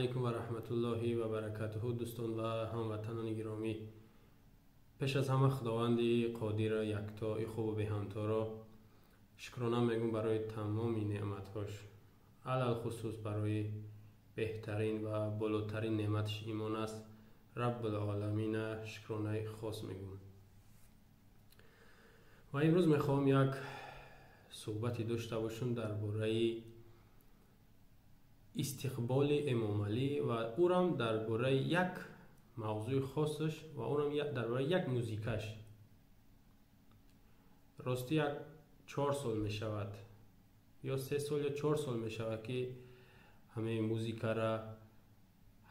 Алайкум ва раҳматуллоҳи ва баракатуҳу, дӯстон ва ҳамватанони гиромӣ. Пеш аз ҳама Худованди Қодира, яктои хубу беҳамторо шукрона мегӯм барои тамоми неъматҳош, алалхусус барои беҳтарин ва болотарин неъматаш имон аст. Раббулоламина шукронаи хос мегӯм. Ва имрӯз мехоҳам як суҳбате дошта бошам дар бораи истиқболи Эмомалӣ ва ӯрам дар бораи як мавзӯи хосаш ва ӯрам дар бораи як музикаш. Ростӣ як 4 сол мешавад ё 3 сол ё 4 сол мешавад, ки ҳамаи музикара,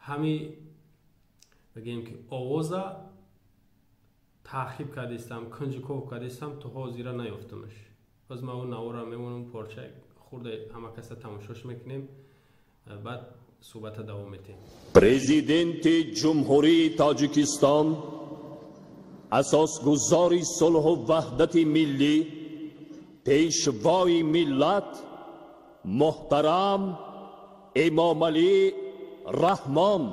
ҳамаи бигем ки овоза таъқиб кардистам, кунҷков кардистам, то ҳозира наёфтамаш. Боз ман он навора мемонам, порча хурда ҳама каса тамошош мекунем, баъд суҳбата давом метиҳем. Президенти Ҷумҳурии Тоҷикистон, асосгузори сулҳу ваҳдати миллӣ, пешвои миллат муҳтарам Эмомалӣ Раҳмон.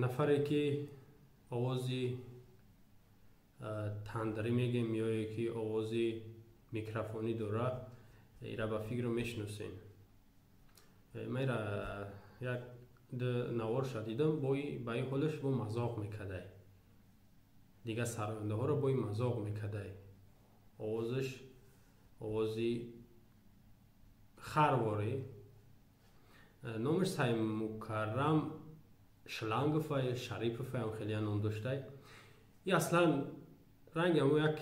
Нафаре ки овози тандарӣ мегем ё ки овози микрофонӣ дора, ира ба фикрро мешиносем. Ман ира як ду наворша дидам, ба ин ҳолаш бо мазоқ мекардай, дигар сарояндаҳоро бо ин мазоқ мекардай. Овозаш овози харворӣ, номаш Саймукаррам Шланговай, Шариповай ҳам хеле ном доштай. И аслан ранги ҳамо як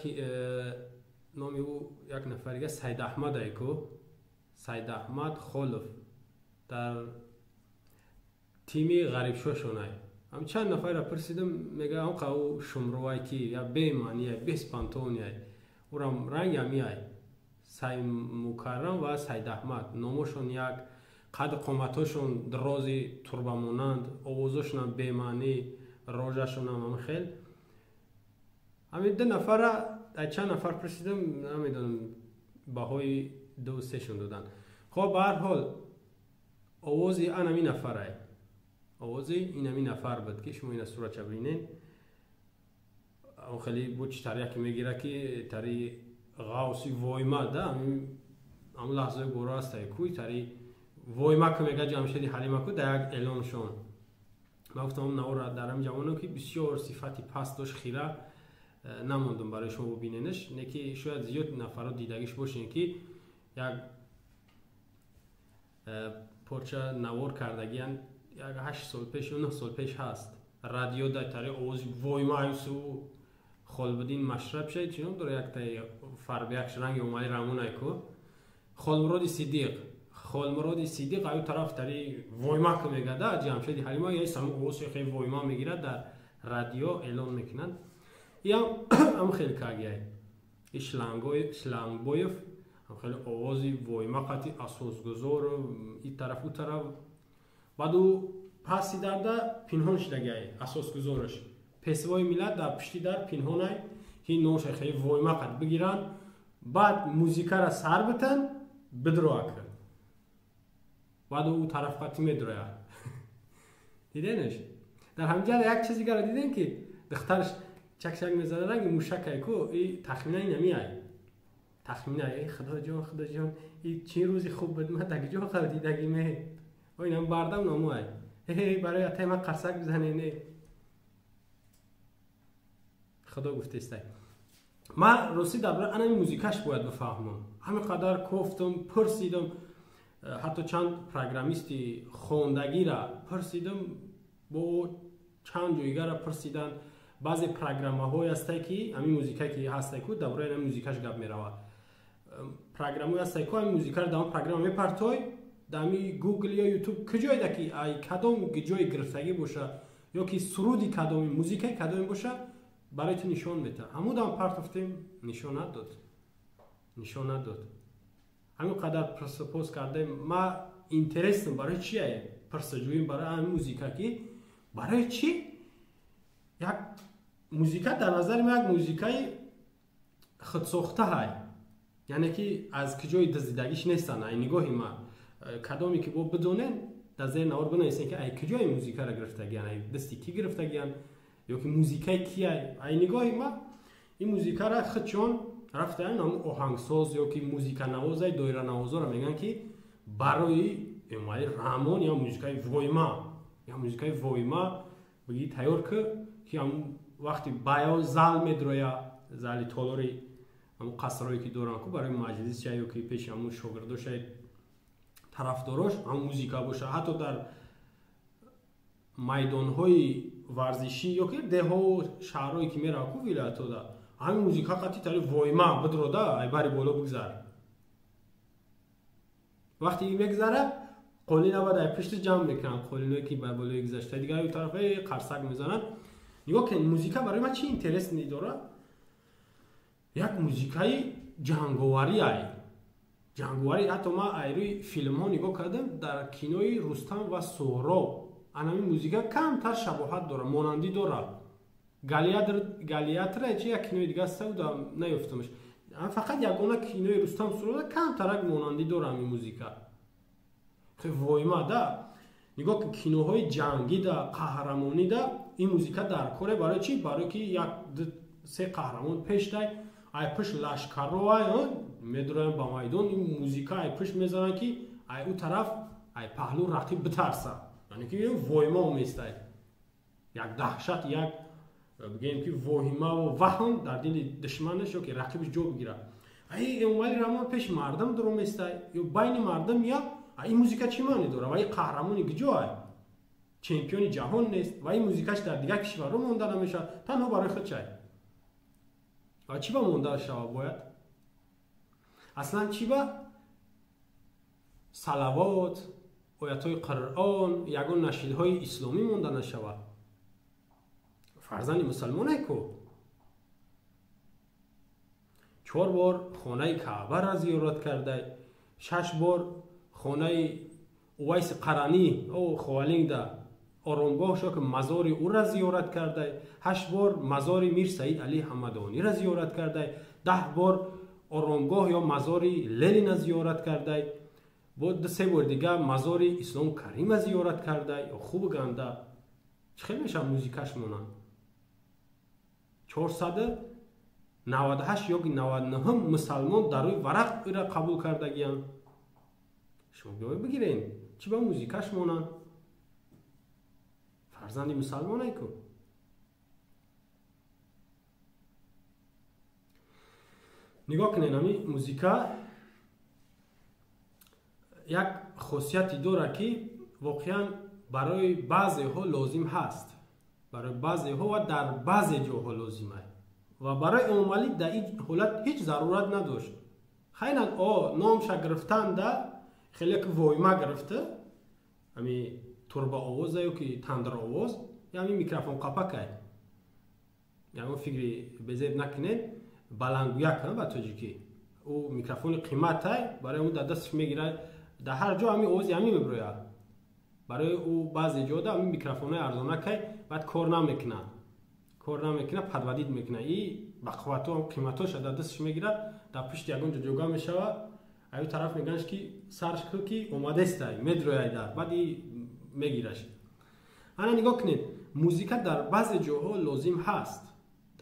номи ӯ як нафар дига Сайдаҳмад айку, Сайдаҳмад Холов дар тими ғарибшошонай. Ҳам чанд нафарро пурсидам, мега ҳамқа ӯ шумрувай ки я бемаъния, беспантониай. Ӯрам ранги ҳамиай. Саймукаррам ва Сайдаҳмад номошон як, қад қоматҳошон дрози турбамонанд, овозошонам бемаънӣ, рожашонам ҳам хел. Ҳамин ду нафара чанд нафар пурсидам, намедонам баҳои ду сешон додан. Хоб, ба ҳар ҳол овози анами нафарай, овози инами нафар буд ки шумо ина суратша бинед. Он хеле бо чи тарияке мегира ки тари ғавси войма да ҳамн лаҳзаи боро астае куй тари войма ки мега Ҷамшеди Ҳалима ку дар як эълоншон. Ман гуфтам он навора дар ҳамин ҷавоно ки бисёр сифати паст дошт, хира намондум барои шумо бубиненаш, не ки шояд зиёд нафаро дидагиш бошен ки як порча навор кардагиян як 8 сол пеш ё 9 сол пеш ҳаст. Радио дар тари овози войма аюсу Холбуддин Машраб шай чӣ ном дора, яктаи фарбиякш ранги Омалӣ Рамонай ку, Холмуроди Сидиқ, Холмуроди Сидиқ аю тараф тари войма ки мегада Ҷамшеди Ҳалима, яъне сам овози хеле войма мегирад, дар радио эълон мекунанд. Иам ам хел кагиай. И Шлангбоев ам хеле овози войма қати асосгузор и тараф у тараф. Баъд ӯ паси дарда пинҳон шидагиай асосгузораш. Песвои миллат дар пишти дар пинҳонай ки номша хеле войма қат бигиранд, баъд музикара сар битан бидроака. Баъд ӯ тараф қати медрояд. Диденеш? Дар ҳамин ҷа як чиз дигарро дидем ки духтараш Чак-чак мезана, ранги мушакай ку, и тахмина инамиай. Тахмина, эй худоҷон, худоҷон, и чӣ рӯзи хуб буд, ма даг ҷо қавдидаги ме. О инам бардам намуай. Эй, барои атай ма қарсак бизане, не. Худо гуфтестай. Ма рости дар бораи анами музикаш бояд бифаҳмам. Ҳамин қадар кофтам, пурсидам, ҳатто чанд программисти хондагира пурсидам, бо чанд ҷойгара пурсидан. Баъзе программаҳое ҳастай, ки ҳамин музикае ки ҳастай ку, дар бораи ҳамин музикаш гап меравад. Программаҳое ҳастай ку, ҳамин музикаро дар он программа мепартой, дар ҳамин Google ё YouTube куҷоеда ки ай кадом ҷои гирифтагӣ боша ё ки суруди кадоми, музикаи кадоме боша, барои ту нишон метавад. Ҳамудам партофтем, нишон надод. Нишон надод. Ҳамин қадар прсупос кардем. Ма интересам барои чи ай пурсаҷӯем барои ҳамин музика, ки барои чи як музика дар назари ма як музикаи худсохта ҳай, яъне ки аз куҷои дуздидагиш нестан. Ай нигоҳи ма, кадоме ки бо бидонен, дар зери навор бинависен, ки ай куҷои музикаро гирифтагиян, ай дасти кӣ гирифтагиян ё ки музикаи кияй. Ай нигоҳи ма ин музикаро худшон рафтаан ҳамун оҳангсоз ё ки музиканавозай, доиранавозоро мегӯянд, ки барои Эмомалӣ Раҳмон я музикаи войма, я музикаи войма бигӣ тайёр ки, ки ҳамун вақти баё зал медроя, зали толори ҳамун қасрое ки доранд ку, барои маҷлисша ё ки пеши ҳамун шогирдошай, тарафдорош ҳамун музика боша. Ҳатто дар майдонҳои варзишӣ ё ки деҳову шаҳрое ки мерава ку, вилоятода, ҳамин музика қатъи тари войма бидрода, ай бари боло бигзар. Вақте мегзара, қолина баъд ай пушти ҷамъ мекунанд, қолиное ки бар болои гузашта, дигар ю тараф қарсак мезананд. Нигоҳ кунед, музика барои ман чӣ интерес дорад? Як музикаи ҷанговарӣ ай ҷанговарӣ. Ҳатто ман ай рӯи филмҳо нигоҳ кардам, дар кинои Рустам ва Суҳроб анамин музика камтар шабоҳат дорад, монандӣ дорад. Галиатра чи як кинои дига аста, наёфтамаш. Фақат ягона кинои Рустам Суҳроб камтарак монандӣ дорад ҳамин музика. Хеле войма да. Нигоҳ кун, киноҳои ҷангида, қаҳрамонида ин музика дар коре. Барои чӣ? Барои ки як се қаҳрамон пешдай, ай пушт лашкаро ай медроянд ба майдон, ин музика ай пушт мезананд, ки ай ӯ тараф, ай паҳлу рақиб битарса, яъне ки войма оместай, як даҳшат, як бигӯем ки воҳимаву ваҳм дар дили душманаш ё ки рақибаш ҷо бигирад. Ай Эмомалӣ Раҳмон пеши мардам дуроместай ё байни мардам, я ин музика чӣ маъне дорад? Ва ин қаҳрамони куҷо ай? Чемпиони ҷаҳон нест ва ин музикаш дар дигар кишварҳо монда намешавад, танҳо барои худ чай. Ва чӣ ба монда шава бояд? Аслан чӣ ба салавот, оятҳои Қуръон, ягон нашидҳои исломӣ монда нашавад? Фарзанди мусалмоне ку. 4 бор хонаи Каъбаро зиёрат кардай, 6 бор хонаи Увайси Қаранӣ о Ховалингда оромгоҳшо ки мазори ӯра зиёрат кардай, 8 бор мазори Мир Саид Али Ҳамадониро зиёрат кардай, 10 бор оромгоҳ ё мазори Ленина зиёрат кардай, бо 2-3 бор дига мазори Ислом Карима зиёрат кардай. Хуб ганда чӣ хел мешавад музикаш монанд? 498 ё 99 мусалмон дар рӯи варақ ӯра қабул кардагиянд. Шумо биёед бигирен, чӣ ба музикаш монанд? Фарзанди мусалмоне ку. Нигоҳ кунед, ҳамин музика як хосияте дорад, ки воқеан барои баъзеҳо лозим ҳаст, барои баъзеҳо ва дар баъзе ҷоҳо лозим аст, ва барои Эмомалӣ дар ин ҳолат ҳеҷ зарурат надошт. Хайнак о номша гирифтанда хеле ки войма гирифта, ҳами турбаовоза ё ки тандировоз, ҳами микрофон қапакай, ягон фикри безеб накунед, баландгӯяк ба тоҷикӣ, ӯ микрофони қиматай, барои ӯ дар дасташ мегирад, дар ҳар ҷо ҳами овози ҳамин мебирояд. Барои ӯ баъзе ҷода ҳамин микрофонҳои арзонакай баъд кор намекунад, кор намекунад, подводить мекунад. И ба қуввату қиматоша дар дасташ мегирад, дар пушти ягон ҷо ҷога мешавад, аю тараф меганш ки сарш ку ки омадестай, медрояй дар баъд и мегираш. Ана нигоҳ кунед, музика дар баъзе ҷоҳо лозим ҳаст,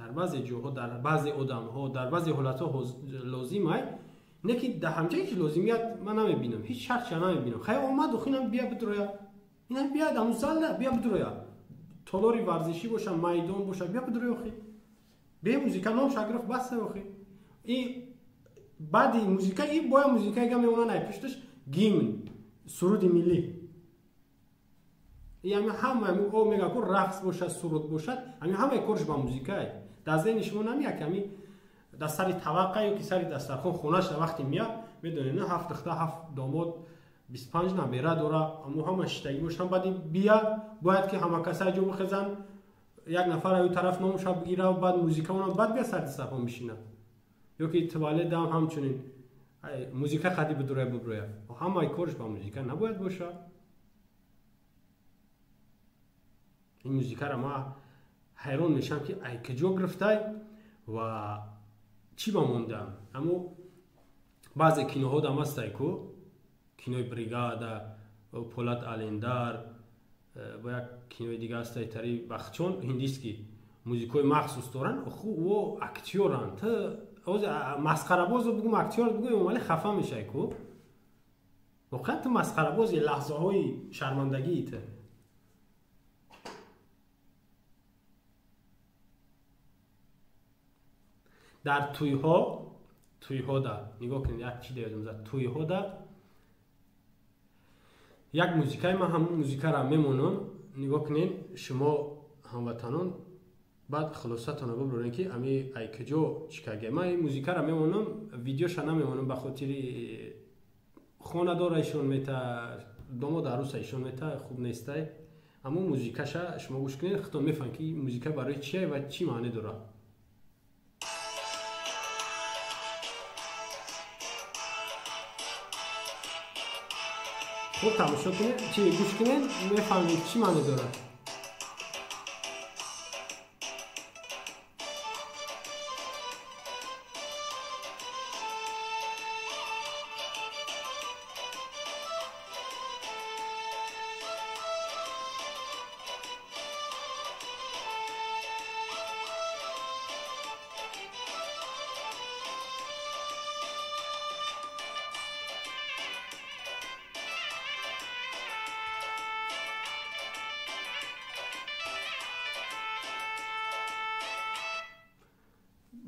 Дар баъзе ҷоҳо, дар баъзе одамҳо, дар баъзе ҳолатҳо лозим ай, не ки дар ҳамҷа ҳеҷ лозимият ман намебинам, ҳеҷ шартша намебинам. Хай омад, охи инам бия бидроя, инам бия даму залла бия бидроя, толори варзишӣ боша, майдон боша, бия бидроя. Охи бе музика номша гирифт, баста. Охи и баъди музика и боя музикаи га мемонад, ай пушташ гимн, суруди миллӣ. И ами ҳама о мега ку рақс бошад, суруд бошад, ами ҳамаи корш ба музикае. Дар зеҳни шумо намеяд ки ами дар сари таваққа ё ки сари дастархон хонаша вақте меяд, медонед, на ҳафт духта, ҳафт домод, 25 набера дора, аммо ҳама шиштагӣ бошанд, баъди бия бояд ки ҳама каса ҷо бихезанд, як нафар аю тараф номша бигира, баъд музика онам, баъд бия сари дастархон бишинад. Ё ки туалетам ҳамчунин музика қади бидуроя биброя. Ҳамаи корш ба музика набояд бошад. Ин музикаро ман ҳайрон мешавам, ки ай куҷо гирифтай ва чӣ ба мондаам. Аммо баъзе киноҳо дам ҳастай ку, кинои Бригада, Полат Алендар, бо як кинои дига ҳастай тари Бахчон, ҳиндиски музикҳои махсус доранд. Оху о актёранд, ту масхарабозо бигум, актёр бигум, Эмомалӣ хафа мешавӣ ку. Воқеан ту масхарабози лаҳзаҳои шармандагии ту. Дар тӯйҳо, тӯйҳода нигоҳ кунед, як чи деёдам зад. Тӯйҳода як музикаи, ман ҳамун музикаро мемонам, нигоҳ кунед шумо ҳамватанон, баъд хулосатонро бибуред, ки ами ай куҷо чӣ карда. Ман ин музикаро мемонам, видеоша намемонам, ба хотири хонадора ишон мета, домод арӯса ишон мета, хуб нестай. Аммо музикаша шумо гӯш кунед, худтон мефаҳмед, ки музика барои чие ва чӣ маъне дорад. Хуб тамошо кунед, чи гӯш кунед, мефаҳмед чӣ маъне дорад.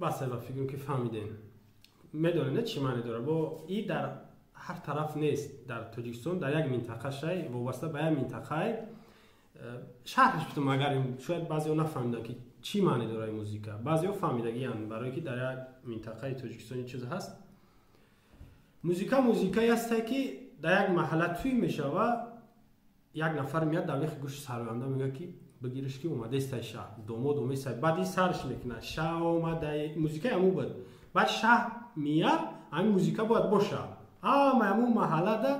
Бас, ба фикрам ки фаҳмидем, медонед чӣ маъне дорад. Бо и дар ҳар тараф нест, дар Тоҷикистон дар як минтақа шай, вобаста ба як минтақае шарҳаш битум. Агар шояд баъзеҳо нафаҳмиданд, ки чӣ маъне дорад музика, баъзеҳо фаҳмидагиянд, барое ки дар як минтақаи Тоҷикистон чиз ҳаст. Музика музикае ҳасте, ки дар як маҳалла тӯй мешава, як нафар меяд, дар вехи гӯши сароянда мегӯяд, ки бигириш, ки омадестай шаҳ, домод оместай. Баъд ин сарш мекунад, шаҳ омадай, музикаи ҳамун буд. Баъд шаҳ меяд, ҳамин музика бояд боша. Ҳама ҳамун маҳаллада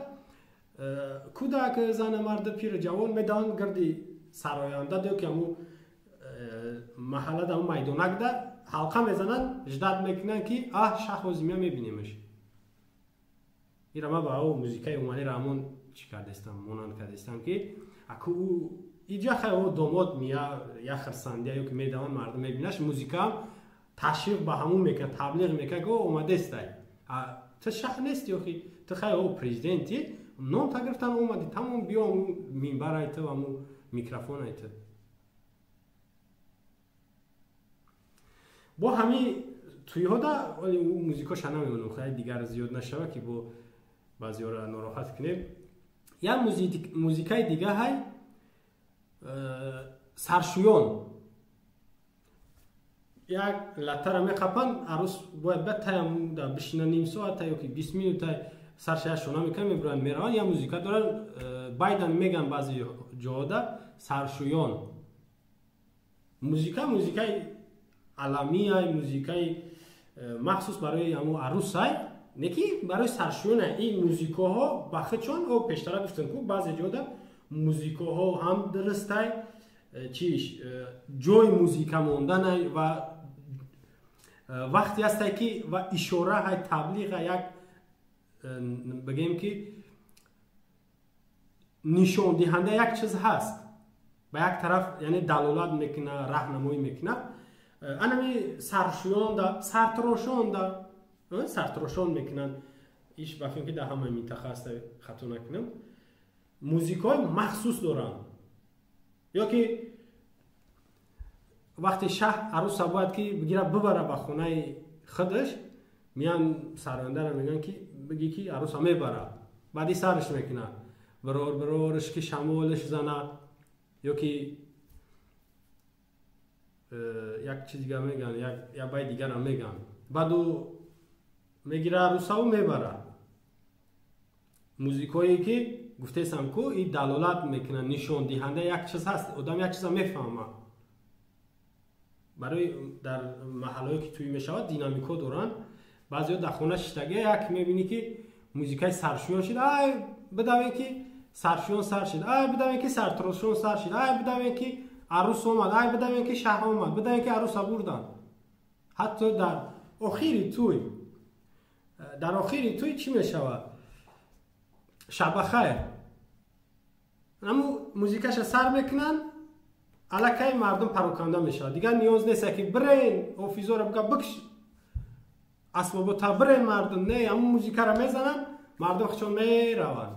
кӯдак, зана, марду, пиру ҷавон медаванд гирди сароянда, ё ки ҳамун маҳаллада, ҳамун майдонакда ҳалқа мезананд, ждат мекунанд, ки аҳ, шаҳ ҳозимия, мебинемаш. Ира ман ба ӯ музикаи Умалиро ҳамон чӣ кардастам, монанд кардастам, ки аку ӯ иҷа хай о домод мия, я хирсандия, ё ки медаванд, мардум мебинаш, музикаам ташвиқ ба ҳамун мекунад, таблиғ мекунад, ки о омадестай, ту шаҳ нести, охи ту хай о президенти, ном та гирифтан омадӣ, тамом, биё, ҳамун минбарай ту, ҳамун микрофонай ту. Бо ҳамин тӯйҳода музикоша намемонам, хай дигар зиёд нашава, ки бо баъзеҳоро нороҳат кунем. Як музикаи дига ҳай, саршӯён як латтара меқапанд, арӯс бояд ба таям да бишина ним соата ё ки 20 минута, сарша шона мекунанд, мебуранд, мераванд. Як музика доранд, байдан меган баъзе ҷода саршӯён. Музика музикаи аламиай, музикаи махсус барои ҳамун арӯсай, не ки барои саршӯёна. Ин музикаҳо ба худшон, о пештара гуфтем ку, баъзе ҷода музикаҳо ҳам дурустай, чиш ҷои музика монданай ва вақте ҳастай, ки ва ишора ҳай, таблиға, як бигем, ки нишондиҳанда як чиз ҳаст ба як тараф, яъне далолат мекунад, раҳнамоӣ мекунад. Анами саршӯёнда, сартарошонда, сартарошон мекунанд. Иш ба фикр ки дар ҳамаи минтақа аст, хато накунам. Музикаҳои махсус доранд. Ё ки вақте шаҳ арӯса бояд ки бигира бибара ба хонаи худаш, миян сарояндара мегӯянд ки бигӣ ки арӯса мебара. Баъди сарш мекунад. Бирор бирорш ки шамолш зана, ё ки як чиз дигар мегӯянд, як бай дигарам мегӯянд. Баъд ӯ мегира арӯсаву мебара. Музикое ки гуфтесам ку и далолат мекунад, нишондиҳанда як чиз ҳаст, одам як чиза мефаҳмад. Барои дар маҳаллое ки тӯй мешавад динамико доранд. Баъзеҳо дар хона шиштагия як мебинӣ ки музикаи саршӯён шид, ай бидавем ки саршӯён сар шид, ай бидавем ки сартарошон сар шид, ай бидавем ки арӯс омад, ай бидавем ки шаҳ омад, бидавем ки арӯса бурданд. Ҳатто дар охири тӯй, дар охири тӯй чӣ мешавад? Шабахайр. Ҳамун музикаша сар мекунанд, аллакай мардум пароканда мешавад. Дигар ниёз нест ки бирен офизора буга бикш асбобота бирен мардум. Не, ҳамун музикаро мезананд, мардум хичон мераванд.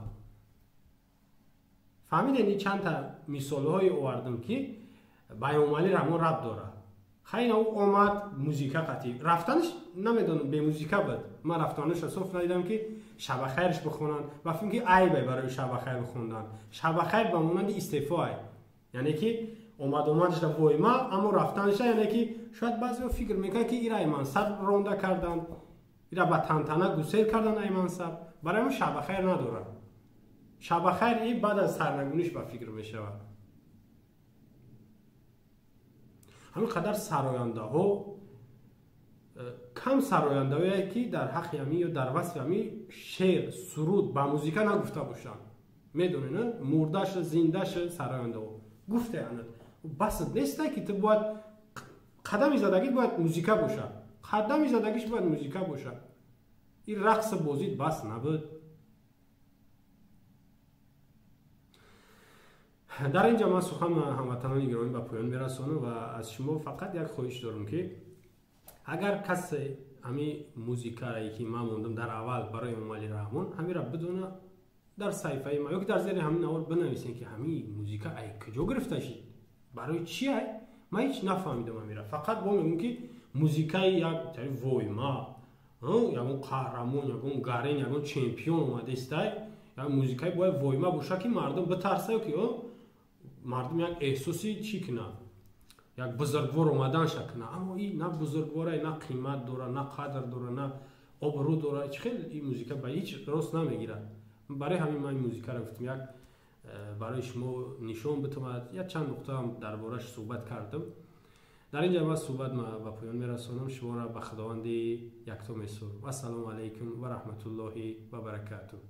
Фаҳмидед, ин чандта мисолҳое овардам ки ба Эмомалӣ Раҳмон рабт дорад. Хайна ӯ омад музика қатӣ. Рафтанаш намедонам, бемузика буд. Ман рафтанашро соф надидам ки шабахайрш бихонанд. Ва фикр ки айбе барои шабахайр бихондан. Шабахайр ба монанди истеъфоай. Яъне ки омад омадашда войма, аммо рафтанаша яъне ки шояд баъзеҳо фикр мекунанд ки ира ай мансаб ронда карданд, ира ба тантана гусел карданд ай мансаб. Барои мо шабахайр надорад. Шабахайр и баъд аз сарнагуниш ба фикр мешавад. Ҳамин қадар сарояндаҳо, кам сарояндаҳое ки дар ҳаққи ҳамин ё дар васфи ҳамин шеър, суруд ба музика нагуфта бошанд. Медонед, мурдаша, зиндаша сарояндаҳо гуфтаанд. Бас неста ки ту бояд қадами задагӣ бояд музика бошад. Қадами задагиш бояд музика бошад. Ин рақс бозид бас набуд. Дар ин ҷо ман сухан ҳамватанони гиромӣ ба поён мерасонам ва аз шумо фақат як хоҳиш дорам ки агар касе ҳамин музикае ки ман мондам дар аввал барои Эмомалӣ Раҳмон, ҳаминро бидона, дар саҳифаи ман ё ки дар зери ҳамин навор бинависем ки ҳамин музика ай куҷо гирифта шид, барои чи ай? Ман ҳеҷ нафаҳмидам ҳаминро. Фақат бо мегӯм ки музикаи як войма, ягон қаҳрамон, ягон гарен, ягон чемпион омадестай, як музикаи бояд войма боша ки мардум битарса, ки мардум як эҳсоси чӣ кунад, як бузургвор омаданша кунад. Аммо ин на бузургворай, на қимат дора, на қадр дора, на обрӯ дора. Чӣ хел ин музика ба ҳеҷ рост намегирад. Барои ҳамин ман ин музикаро гуфтам, як барои шумо нишон битавонад. Як чанд нуқтаам дар бораш суҳбат кардам. Дар ин ҷо ман суҳбат ба поён мерасонам. Шуморо ба Худованди якто месупорам. Ассалому алайкум ва раҳматуллоҳи ва баракатуҳ.